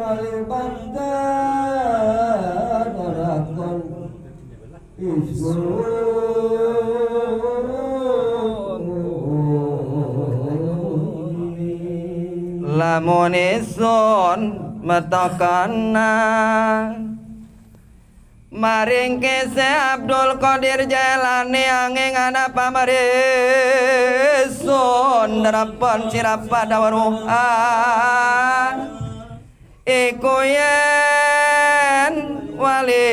wali Baghdad ora kon Lamun isun metokana maring kese Abdul Qadir Jailani angin ana pamarisun darapan sirapa dawaruhan iku yen wali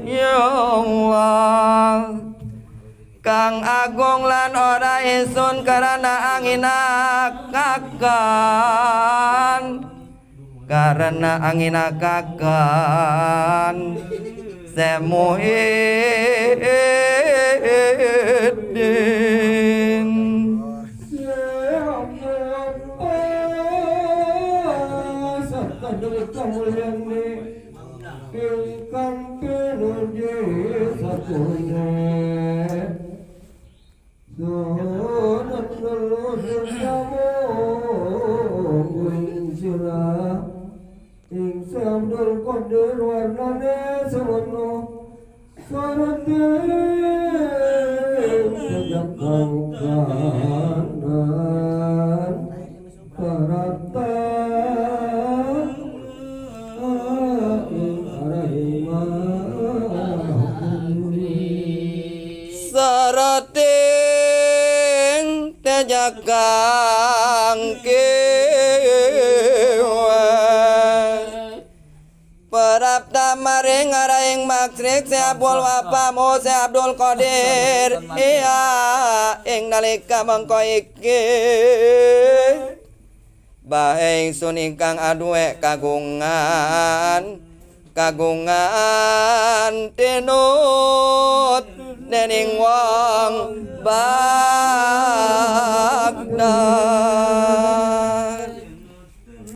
ya Allah kang agung lan ora isun karena anginakakan karena anginakakan Semuhidin. Ing Abdul Qadir warnane sewono sorote sejak kanan parata ing Soroting tejakang kiwa Perapta maring araing maksrik se Abdul Wafamu se Abdul Qadir iya ing nalika mengko iki bae ingsun ingkang aduwe kagungan kagungan tinut dening wong Baghdad.